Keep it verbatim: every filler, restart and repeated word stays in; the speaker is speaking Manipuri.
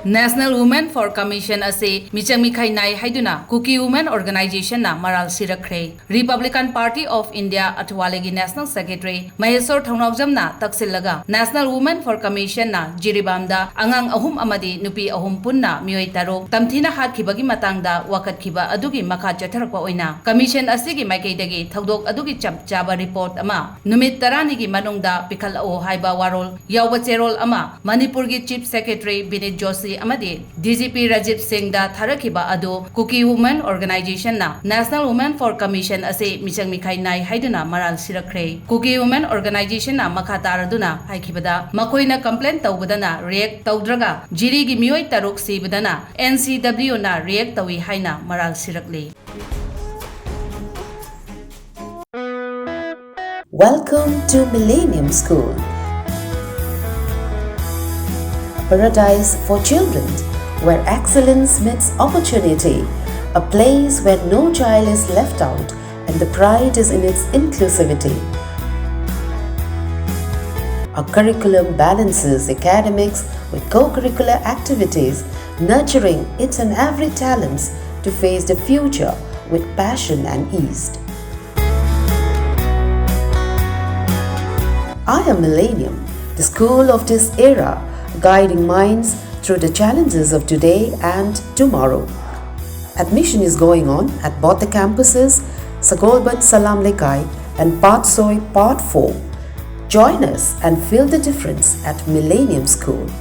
National Women for Commission ꯑꯁꯤ ꯃꯤꯆꯪ ꯃꯤꯈꯥꯏ ꯅꯥꯏ ꯍꯥꯏꯗꯨꯅ Kuki Women Organization ꯅ ꯃꯔꯥꯜ ꯁꯤꯔꯛꯈ꯭ꯔꯦ꯫ Republican Party of India ꯑꯊꯋꯥꯂꯦꯒꯤ National Secretary Mysore ꯊꯧꯅꯥꯎꯖꯝꯅ ꯇꯛꯁꯤꯜꯂꯒ National Women for Commission ꯅ ꯖꯤꯔꯤꯕꯥꯝꯗ ꯑꯉꯥꯡ ꯑꯍꯨꯝ ꯑꯃꯗꯤ ꯅꯨꯄꯤ ꯑꯍꯨꯝ ꯄꯨꯟꯅ ꯃꯤꯑꯣꯏ ꯇꯔꯨꯛ ꯇꯝꯊꯤꯅ ꯍꯥꯠꯈꯤꯕꯒꯤ ꯃꯇꯥꯡꯗ ꯋꯥꯀꯠꯈꯤꯕ ꯑꯗꯨꯒꯤ ꯃꯈꯥ ꯆꯠꯊꯔꯛꯄ ꯑꯣꯏꯅ commission ꯑꯁꯤꯒꯤ ꯃꯥꯏꯀꯩꯗꯒꯤ ꯊꯧꯗꯣꯛ ꯑꯗꯨꯒꯤ ꯆꯞ ꯆꯥꯕ report ꯑꯃ ꯅꯨꯃꯤꯠ ꯇꯔꯥꯅꯤꯒꯤ ꯃꯅꯨꯡꯗ ꯄꯤꯈꯠꯂꯛꯎ ꯍꯥꯏꯕ ꯋꯥꯔꯣꯜ ꯌꯥꯎꯕ ꯆꯦꯔꯣꯜ ꯑꯃ ꯃꯅꯤꯄꯨꯔꯒꯤ Chief Secretary ꯕꯤꯅꯤꯠ ꯖꯣꯁꯤ ꯑꯃꯗꯤ D G P ꯔꯥꯖꯤꯕ ꯁꯤꯡꯗ ꯊꯥꯔꯛꯈꯤꯕ ꯑꯗꯨ Kuki Women Organization ꯅ National Women for Commission ꯑꯁꯤ ꯃꯤꯆꯪ ꯃꯤꯈꯥꯏ ꯅꯥꯏ ꯍꯥꯏꯗꯨꯅ ꯃꯔꯥꯜ ꯁꯤꯔꯛꯈ꯭ꯔꯦ꯫ Kuki Women Organization ꯅ ꯃꯈꯥ ꯇꯥꯔꯗꯨꯅ ꯍꯥꯏꯈꯤꯕꯗ, ꯃꯈꯣꯏꯅ complain ꯇꯧꯕꯗꯅ react ꯇꯧꯗ꯭ꯔꯒ ꯖꯤꯔꯤꯒꯤ ꯃꯤꯑꯣꯏ ꯇꯔꯨꯛ ꯁꯤꯕꯗꯅ N C W ꯅ react ꯇꯧꯏ ꯍꯥꯏꯅ ꯃꯔꯥꯜ ꯁꯤꯔꯛꯂꯤ꯫ Welcome to Millennium School, a paradise for children, where excellence meets opportunity, a place where no child is left out and the pride is in its inclusivity. Our curriculum balances academics with co-curricular activities, nurturing each and every talents to face the future with passion and ease. I am Millennium, the school of this era, guiding minds through the challenges of today and tomorrow. Admission is going on at both the campuses, Sagolband Salam Lekai and Patsoi Part four. Join us and feel the difference at Millennium School.